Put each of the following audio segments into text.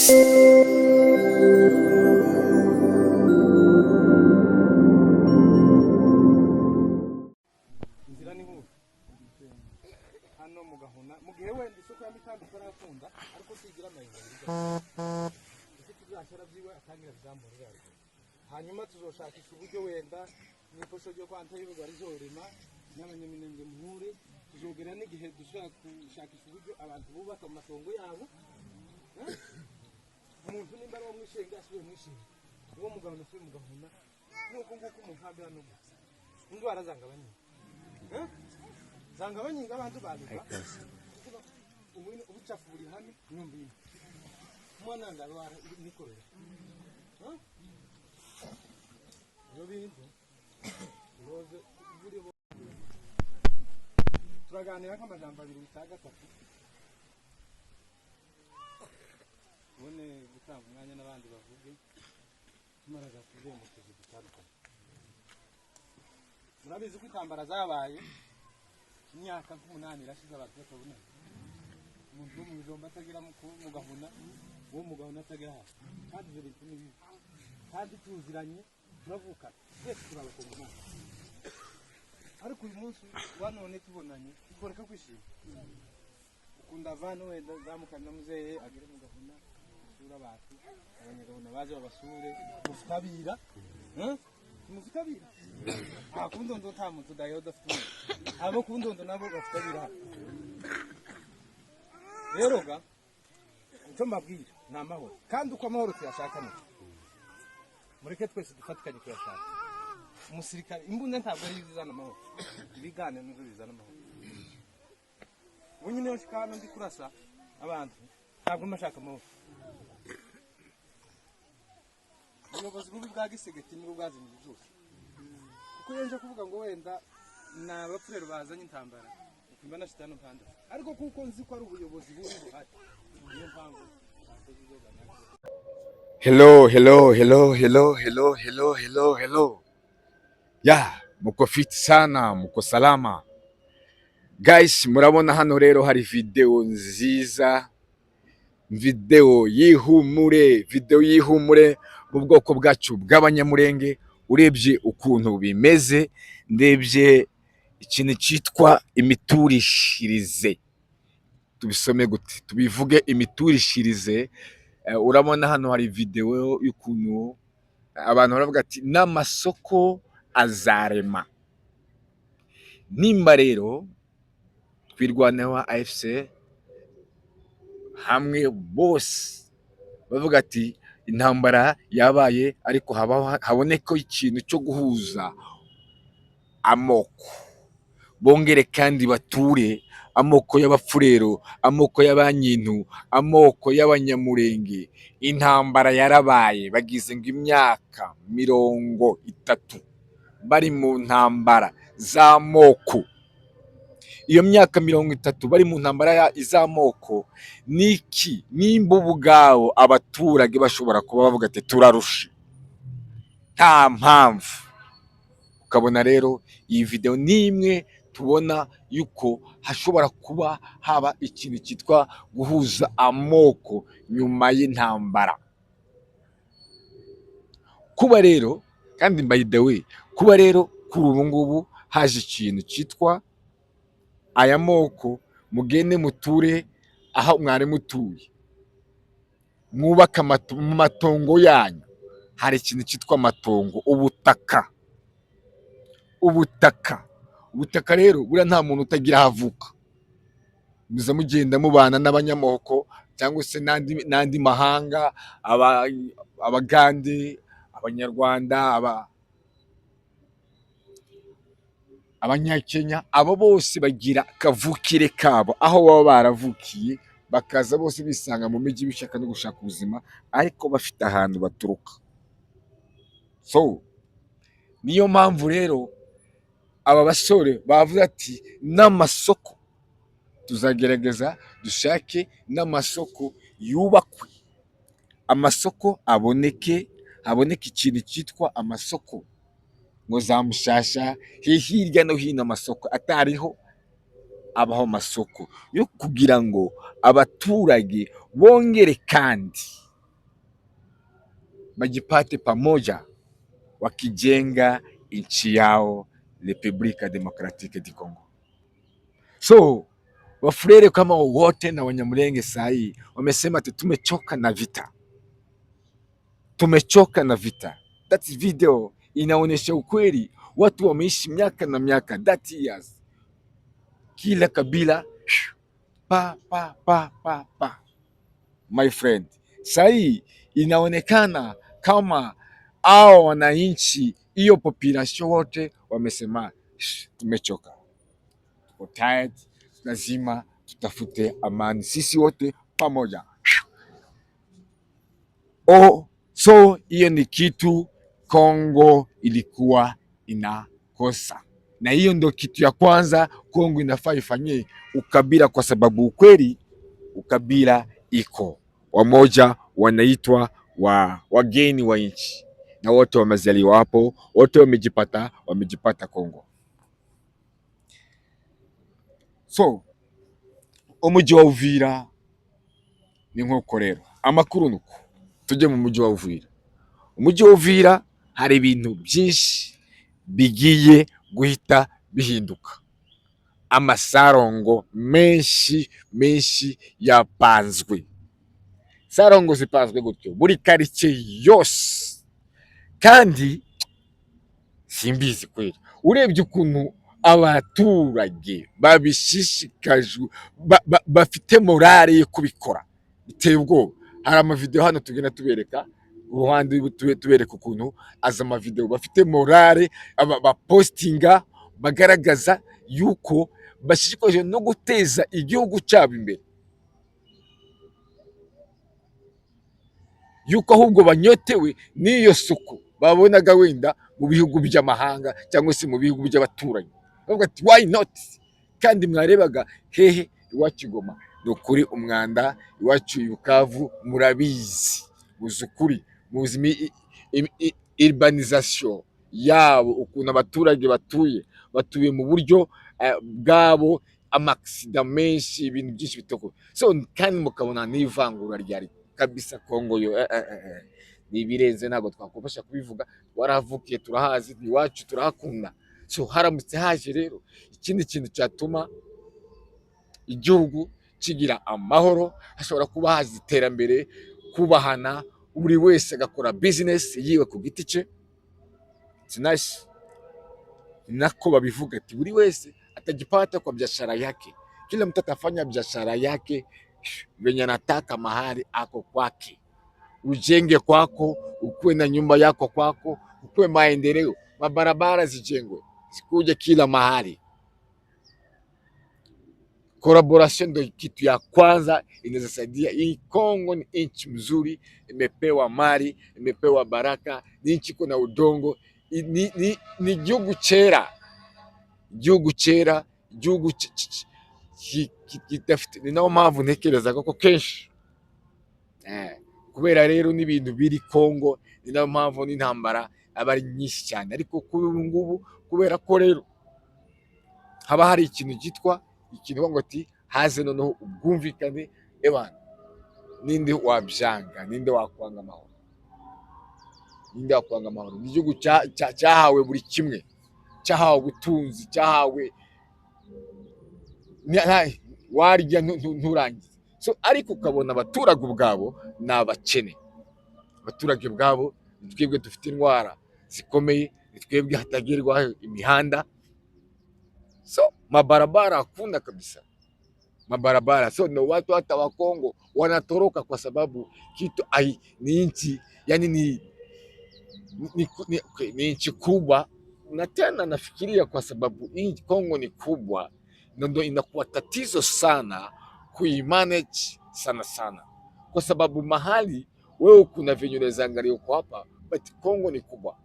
Inzira ni nkuru hano mu Gahuna, mu gihe wenda isoko ya Mitambi itarakunda, ariko tugira amahinga ufite ibyashara byiwe atangira bizamura. Hanyuma tuzoshakisha uburyo wenda n'ikosho ryo kwanta y'urugo rizorema n'abanyaminembwe muhure, tuzogera n'igihe dushobora gushakisha uburyo abantu bubaka mu matongo yabo. Umuntu nimba ari uwo mwishinga asubire mwishinga, uwo mugabo asubire mu Gahuna, nk'uko nguko mu nkambi hano indwara zangabanyinga zangabanyinga abantu baduka ubucafu buri hano nyumba imwe umwana ndarwara nikorera ibyo bintu uroze buriho. Turaganira nk'amajambo abiri bita gatatu, ubone gutanga umwanya n'abandi bavuge, tumaraga tuvuye mu tuzi dutandukanye. Murabizi ko intambara zabaye imyaka nk'umunani irashize abantu batabonana, umuntu wo mu Bijombo atagera mu Gahuna, uwo mu Gahuna atagera hasi, kandi ibyo bintu ni bibi, kandi tuziranye, turavukana twese, turabakongomani. Ariko uyu munsi wa none tubonanye tworeka kwishima. Ukunda avana wenda zamukana na muzehe agere mu Gahuna asure abantu, abanyagahuna baze babasure. Mufutabira mufutabira ah kundondo nta muntu dayo udafite umwe, abo kundondo nabo bafutabira. Rero ga icyo mbabwira ni amahoro, kandi uko amahoro tuyashaka niko mureke twese dufatikanye kuyashaka. Umusirikare imbunda ntabwo ari izana amahoro, ibiganiro nibyo bizana amahoro. Ubu nyine iyo nshika hano ndi kurasa abantu ntabwo mba nshaka amahoro. Ubuyobozi bubi bwa Gisegeti nibwo bwazimije byose, kuko iyo nje kuvuga ngo wenda ni abapfurero bazanye intambara ukumva na shitani mpanda, ariko kuko nzi ko ari ubuyobozi bubi buhari, niyo mpamvu. Hello, hello, hello, hello, hello, hello, hello, hello. Ya, muko fit sana, muko salama. Guys, murabona hano rero hari video nziza, video y'ihumure, video y'ihumure mu bwoko bwacu bw'Abanyamurenge. Urebye ukuntu bimeze, ndebye ikintu cyitwa imiturishirize. Tubisome gute? Tubivuge imiturishirize. Urabona hano hari video y'ukuntu abantu baravuga ati n'amasoko azarema. Nimba rero Twirwaneho, AFC hamwe bose bavuga ati intambara yabaye, ariko habaho haboneka ikintu cyo guhuza amoko, bongere kandi bature, amoko y'Abapfurero, amoko y'Abanyintu, amoko y'Abanyamurenge. Intambara yarabaye, bagize ngo imyaka 30 bari mu ntambara z'amoko. Iyo myaka 30 bari mu ntambara z'amoko, niki nimba ubwabo abaturage bashobora kuba bavuga ati turarushe nta mpamvu? Ukabona rero iyi video ni imwe tubona yuko hashobora kuba haba ikintu cyitwa guhuza amoko nyuma y'intambara. Kuba rero kandi, by the way, kuba rero kuri ubu ngubu haje ikintu cyitwa aya moko, mugende muture aho mwari mutuye, mwubake mu matongo yanyu. Hari ikintu cyitwa amatongo, ubutaka, ubutaka, ubutaka. Rero buriya nta muntu utagira aho avuka. Muza mugenda mubana n'abanyamoko cyangwa se n'andi mahanga, Abagande, Abanyarwanda, Abanyakenya, abo bose bagira kavukire kabo aho baba baravukiye, bakaza bose bisanga mu mijyi bishaka no gushaka ubuzima, ariko bafite ahantu baturuka. So niyo mpamvu rero aba basore bavuze ati n'amasoko tuzagerageza dushake n'amasoko yubakwe, amasoko aboneke, haboneke ikintu cyitwa amasoko, ngo za Mushasha hirya no hino amasoko atariho abaho, amasoko yo kugira ngo abaturage bongere kandi bajipate pamoja wakijenga nchi yao, République Démocratique du Congo. So Wafulere kama wote na Wanyamulenge saa hii wamesema ati tumechoka na vita, tumechoka na vita. That video inaonyesha ukweli, watu wameishi miaka na miaka, 30 years, kila kabila pa pa pa pa pa. My friend, saa hii inaonekana kama hao wananchi, hiyo population wote wamesema, "Tumechoka, tuko tired, lazima tutafute amani sisi wote pamoja." Oh, so hiyo ni kitu Kongo ilikuwa inakosa, na hiyo ndio kitu ya kwanza Kongo inafaa ifanyie ukabila, kwa sababu ukweli ukabila iko wamoja, wanaitwa wa wageni wa nchi na wote wamezaliwa hapo, wote wamejipata Kongo. So umujyi wa Uvira ni nk'uko rero amakuru nuko tujye mu mujyi wa Uvira. Umujyi wa Uvira hari ibintu byinshi bigiye guhita bihinduka, amasarongo menshi menshi yapanzwe, sarongo zipanzwe gutyo buri karitsiye yose, kandi simbizi kweli, urebye ukuntu abaturage babishishikajwe, bafite morale yo kubikora, biteye ubwoba. Hari amavideo hano tugenda tubereka uruhande, tubereka ukuntu aza amavideo bafite morale, bapostinga bagaragaza yuko bashishikajwe no guteza igihugu cyabo imbere, yuko ahubwo banyotewe n'iyo suku babonaga wenda mu bihugu by'amahanga cyangwa se mu bihugu by'abaturanyi, bavuga ati: "Why not?" Kandi mwarebaga hehe iwacu i Goma, ni ukuri umwanda iwacu i Bukavu murabizi, muzi ukuri, muzi urbanisation yabo, ukuntu abaturage batuye mu buryo bwabo, ama accident menshi, ibintu byinshi bitoko. So kandi mukabona n'ivangura ryari kabisa. Kongo yo ni ibirenze, ntabwo twakubasha kubivuga, warahavukiye, turahazi, iwacu turahakunda. So haramutse haje rero ikindi kintu cyatuma igihugu kigira amahoro, hashobora kuba haza iterambere, kubahana, buri wese agakora business yiwe ku giti cye. It's nice. Nako babivuga ati buri wese atajipata kwa biashara yake, kila mtu atafanya biashara yake venye anataka mahali ako kwake. Ujenge kwako, ukuwe na nyumba yako kwako, ukuwe maendeleo, mabarabara zijengwe, zikuje kila mahali. Collaboration ndo kitu ya kwanza inaweza saidia. Hii Kongo ni nchi mzuri, imepewa mali, imepewa baraka, ni nchi iko na udongo, ni igihugu cyera, igihugu cyera, igihugu kidafite. Ni nayo mpamvu ntekereza ko kenshi kubera rero n'ibintu biri Kongo, ni nayo mpamvu n'intambara aba ari nyinshi cyane. Ariko kuri ubu ngubu, kubera ko rero haba hari ikintu cyitwa ikintu ngo ati haze noneho ubwumvikane, ebana, ninde wabyanga? Ninde wakwanga amahoro? Ninde wakwanga amahoro? Ni igihugu cyahawe buri kimwe, cyahawe ubutunzi, cyahawe warya nturangize. So ariko ukabona abaturage ubwabo ni abakene, abaturage ubwabo ni twebwe dufite indwara zikomeye, ni twebwe hatagerwaho imihanda. So mabarabara hakuna kabisa mabarabara. So no watu hata wa Kongo wanatoroka kwa sababu kitu ai, ni nchi yani ni, okay, ni nchi kubwa, na tena nafikiria kwa sababu hii Kongo ni kubwa, na ndo inakuwa tatizo sana kuimanage sana sana, kwa sababu mahali wewe kuna venye unaweza angalia uko hapa, but Kongo ni kubwa,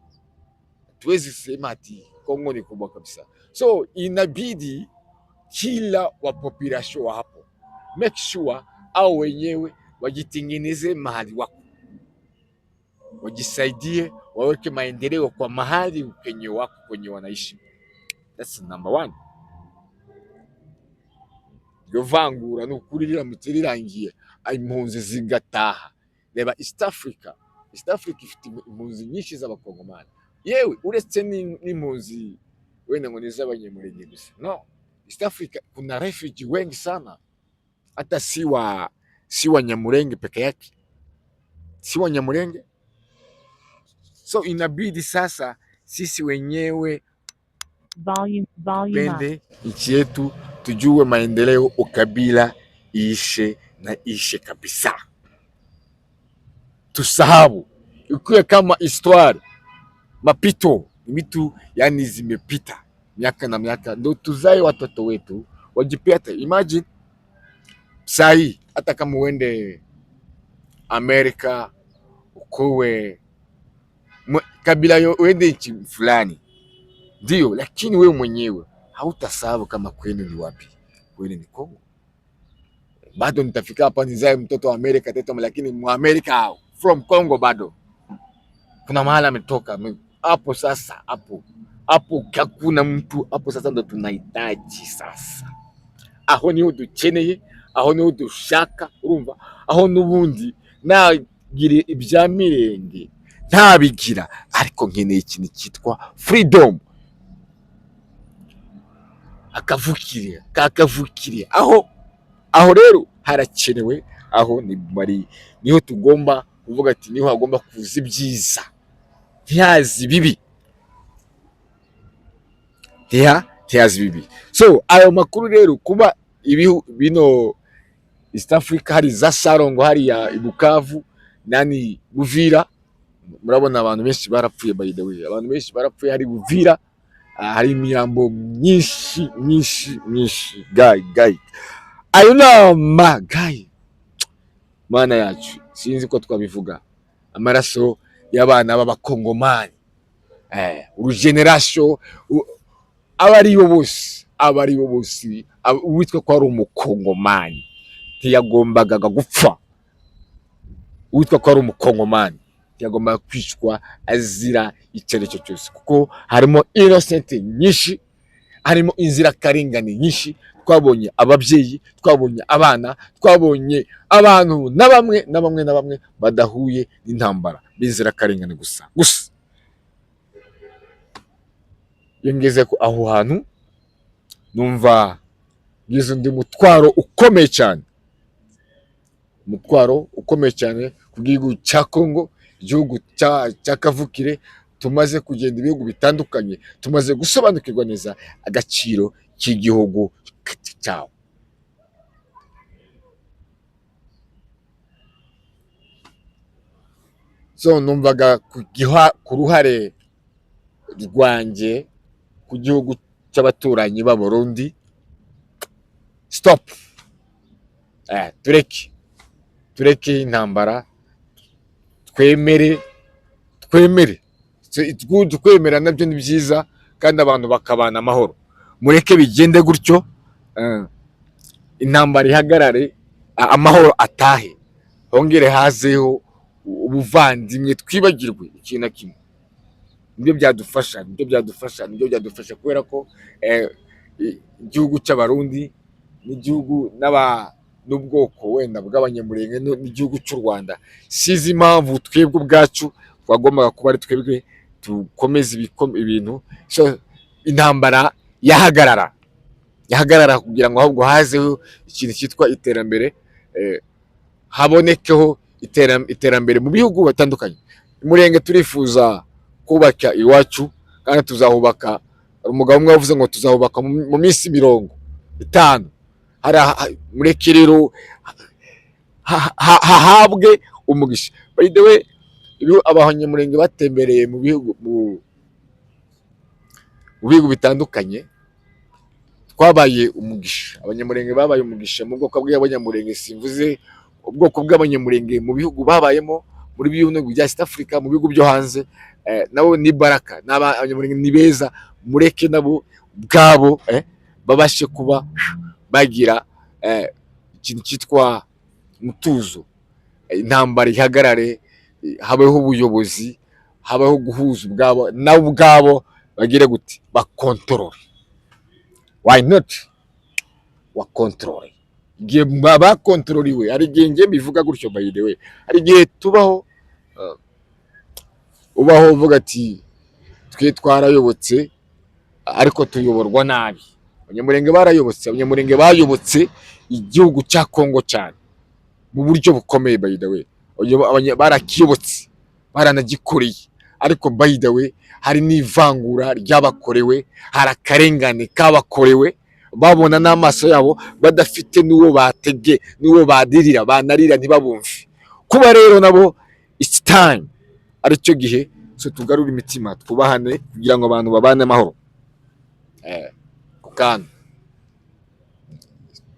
tuwezi sema ati Kongo ni kubwa kabisa, so inabidi kila wa population wa hapo make sure au wenyewe wajitengeneze mahali wako, wajisaidie, waweke maendeleo kwa mahali kwenye wako kwenye wanaishi. That's number one. Iryo vangura ni ukuri riramutse rirangiye, impunzi zigataha, reba East Africa. East Africa ifite impunzi nyinshi z'Abakongomani. Yewe, uretse n'impunzi wenda ngo ni iz'Abanyamulenge gusa, no East Africa kuna refugee wengi sana, hata si Wanyamulenge peke yake, si Wanyamulenge. So inabidi sasa sisi wenyewe Volume, volume up. tupende nchi yetu, tujue maendeleo, ukabila iishe na ishe kabisa, tusahau ikuwe kama histoire mapito mitu, yani zimepita miaka na miaka, ndo tuzae watoto wetu wajipate. Imagine sahi, hata kama uende Amerika ukuwe kabila uende nchi fulani ndio, lakini wewe mwenyewe hautasahau kama kwenu ni wapi. Kwenu ni Kongo. Bado nitafika hapa nizae mtoto wa Amerika teto, lakini Muamerika from Congo bado kuna mahali ametoka hapo. Sasa hapo hapo hakuna mtu hapo. Sasa ndo tunahitaji sasa, aho niho dukeneye, aho niho dushaka. Urumva aho n'ubundi nagira ibya mirenge ntabigira, ariko nkeneye ikintu cyitwa freedom, akavukire kakavukire. Aho rero harakenewe, aho ni mari niho tugomba kuvuga ati niho hagomba kuza ibyiza, ntihaze ibibi, ntihaze ibibi. So ayo makuru rero, kuba ibihu bino East Africa hari za Sarongo, hariya i Bukavu nani Buvira, murabona abantu benshi barapfuye. By the way, abantu benshi barapfuye hari Buvira. Ah, hari imirambo myinshi myinshi myinshi. Guy, guy, ayo ni ama guy, Mana yacu, sinzi ko twabivuga, amaraso y'abana b'Abakongomani, urugeneration abo ari bo bose, abo ari bo bose, uwitwa ko ari Umukongomani ntiyagombaga gupfa. Uwitwa ko ari Umukongomani ntiyagombaga kwicwa azira icyo ari cyo cyose, kuko harimo innocent nyinshi, harimo inzirakarengane nyinshi. Twabonye ababyeyi, twabonye abana, twabonye abantu na bamwe na bamwe na bamwe badahuye n'intambara, b'inzirakarengane gusa gusa. Iyo ngeze ko aho hantu numva ngize undi mutwaro ukomeye cyane, umutwaro ukomeye cyane ku gihugu cya Congo, igihugu cya kavukire. Tumaze kugenda ibihugu bitandukanye, tumaze gusobanukirwa neza agaciro k'igihugu cyawe. So numvaga ku ruhare rwanjye ku gihugu cy'abaturanyi b'Abarundi, stop, tureke intambara, twemere. So it's good, kwemera nabyo ni byiza, kandi abantu bakabana amahoro. Mureke bigende gutyo, intambara ihagarare, amahoro atahe, hongere hazeho ubuvandimwe, twibagirwe ikintu na kimwe. Nibyo byadufasha, nibyo byadufasha, nibyo byadufasha, kubera ko igihugu cy'Abarundi n'igihugu n'ubwoko wenda bw'Abanyamulenge n'igihugu cy'u Rwanda, sizi impamvu twebwe ubwacu twagombaga kuba ari twebwe dukomeza ibintu. So intambara yahagarara kugira ngo ahubwo hazeho ikintu cyitwa iterambere, habonekeho iterambere mu bihugu batandukanye. Umurenge turifuza kubaka iwacu kandi tuzahubaka. Umugabo umwe wavuze ngo tuzahubaka mu minsi 50. Hari mureke rero hahabwe umugisha. By the way, Abanyamurenge batembereye mu bihugu bitandukanye, twabaye umugisha. Abanyamurenge babaye umugisha mu bwoko bw'Abanyamurenge, simvuze ubwoko bw'Abanyamurenge mu bihugu babayemo, muri bihugu bya East Africa, mu bihugu byo hanze, nabo ni baraka. N'Abanyamurenge ni beza, mureke nabo ubwabo babashe kuba bagira ikintu cyitwa umutuzo. Intambara ihagarare, habeho ubuyobozi, habeho guhuza ubwabo, nabo ubwabo bagire gute, bakontorore. Why not wakontorore? Igihe bakontororiwe, hari igihe njye mbivuga gutyo. By the way, hari igihe tubaho. Ubaho uvuga ati: "Twe twarayobotse, ariko tuyoborwa nabi." Abanyamurenge barayobotse, Abanyamurenge bayobotse igihugu cya Kongo cyane mu buryo bukomeye. By the way, barakiyobotse, baranagikoreye, ariko by the way hari n'ivangura ryabakorewe, hari akarengane kabakorewe, babona n'amaso yabo, badafite n'uwo batege n'uwo badirira, banarira ntibabumve. Kuba rero nabo it's time, aricyo gihe, so tugarure imitima, twubahane kugira ngo abantu babane amahoro. Ku kantu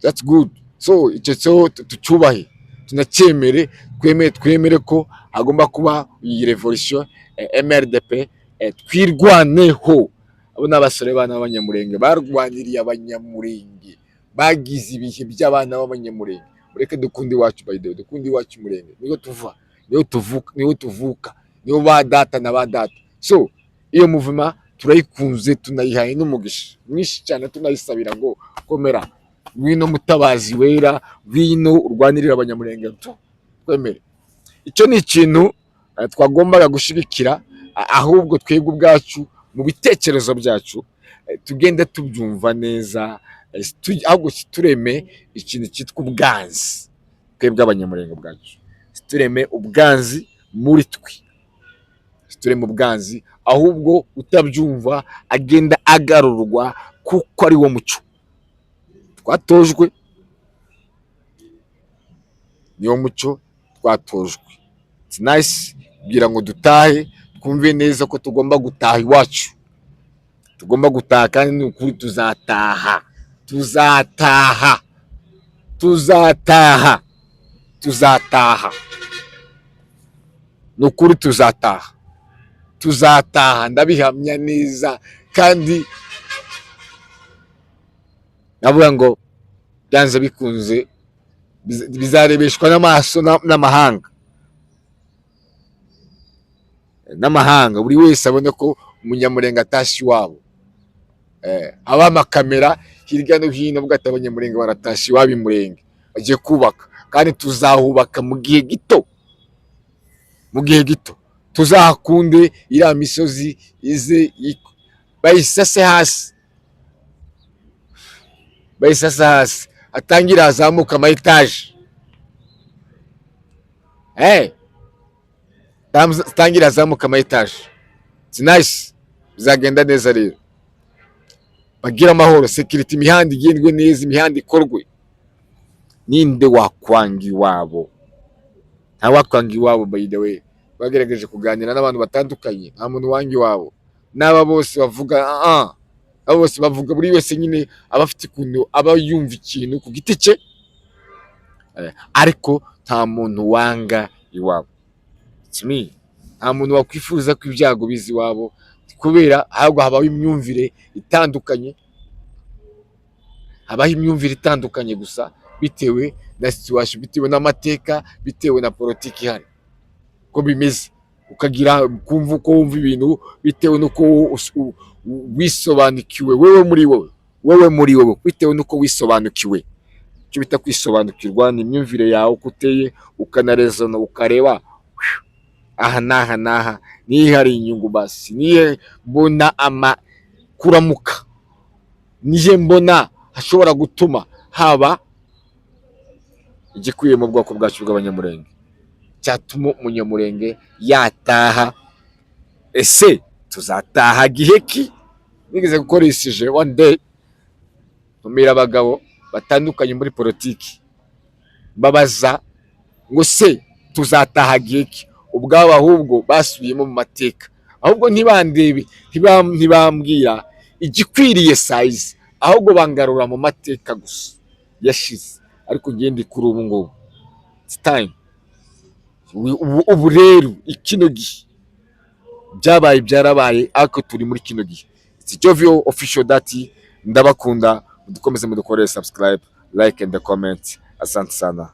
that's good. So icyo cyo tucyubahe, tunacyemere, twemere ko hagomba kuba iyi revolution MRDP, twirwaneho. Abo ni abasore, bana b'Abanyamurenge barwaniriye Abanyamurenge, bagize ibihe by'abana b'Abanyamurenge. Mureke dukunde iwacu. By the way, dukunde iwacu Murenge, niho tuva, niho tuvuka, niho tuvuka, niho ba data na ba data. So iyo movement turayikunze, tunayihaye n'umugisha mwinshi cyane, tunayisabira ngo: "Komera, ngwino mutabazi wera, ngwino urwanirira Abanyamurenge." Tu twemere, icyo ni ikintu twagombaga gushyigikira. Ahubwo twebwe ubwacu mu bitekerezo byacu tugende tubyumva neza, ahubwo tureme ikintu cyitwa ubwanzi. Twebwe Abanyamurenge ubwacu tureme ubwanzi muri twe, tureme ubwanzi, ahubwo utabyumva agenda agarurwa, kuko ari wo muco twatojwe, niwo muco twatojwe. It's nice kugira ngo dutahe, twumve neza ko tugomba gutaha iwacu, tugomba gutaha, kandi ni ukuri tuzataha, tuzataha, tuzataha, tuzataha, ni ukuri tuzataha, tuzataha, ndabihamya neza. Kandi navuga ngo byanze bikunze bizarebeshwa n'amaso n'amahanga, buri wese abone ko Umunyamurenge atashye iwabo. Haba amakamera hirya no hino, avuga ati: "Abanyamurenge baratashye iwabo i Murenge, bagiye kubaka." Kandi tuzahubaka mu gihe gito, mu gihe gito tuzahakunde. Iriya misozi ize bayisase hasi, bayisase hasi, atangire hazamuka ama etaje, atangire hazamuka ama etaje. It's nice, bizagenda neza rero. Bagire amahoro, sécurité, imihanda igendwe neza, imihanda ikorwe. Ninde wakwanga iwabo? Nta wakwanga iwabo. By the way, bagerageje kuganira n'abantu batandukanye, nta muntu wanga iwabo. N'aba bose bavuga, abo bose bavuga, buri wese nyine aba afite ukuntu aba yumva ikintu ku giti cye, ariko nta muntu wanga iwabo. It's me. Nta muntu wakwifuza ko ibyago biza iwabo, kubera ahubwo habaho imyumvire itandukanye, habaho imyumvire itandukanye gusa bitewe na situation, bitewe n'amateka, bitewe na politiki ihari uko bimeze, ukagira kumva uko wumva ibintu bitewe n'uko wisobanukiwe wewe muri wowe, wewe muri wowe, bitewe n'uko wisobanukiwe. Icyo bita kwisobanukirwa ni imyumvire yawe uko uteye, ukanarezona, ukareba aha n'aha n'aha nihe hari inyungu, basi nihe mbona ama kuramuka, nihe mbona hashobora gutuma haba igikwiye mu bwoko bwacu bw'Abanyamurenge, cyatuma Umunyamurenge yataha. Ese tuzataha gihe ki? Nigeze gukoresheje one day, ntumira abagabo batandukanye muri politiki, babaza ngo: "Se tuzataha gihe ki?" Ubwabo ahubwo basubiyemo mu mateka, ahubwo ntibandebe, ntibambwira igikwiriye sayizi, ahubwo bangarura mu mateka gusa yashize. Ariko ngende kuri ubu ngubu, it's time. Ubu rero ikino gihe byabaye byarabaye, ariko turi muri kino gihe. It's Jovio Official dati, ndabakunda, mudukomeze mudukorere subscribe, like and comment. Asante sana.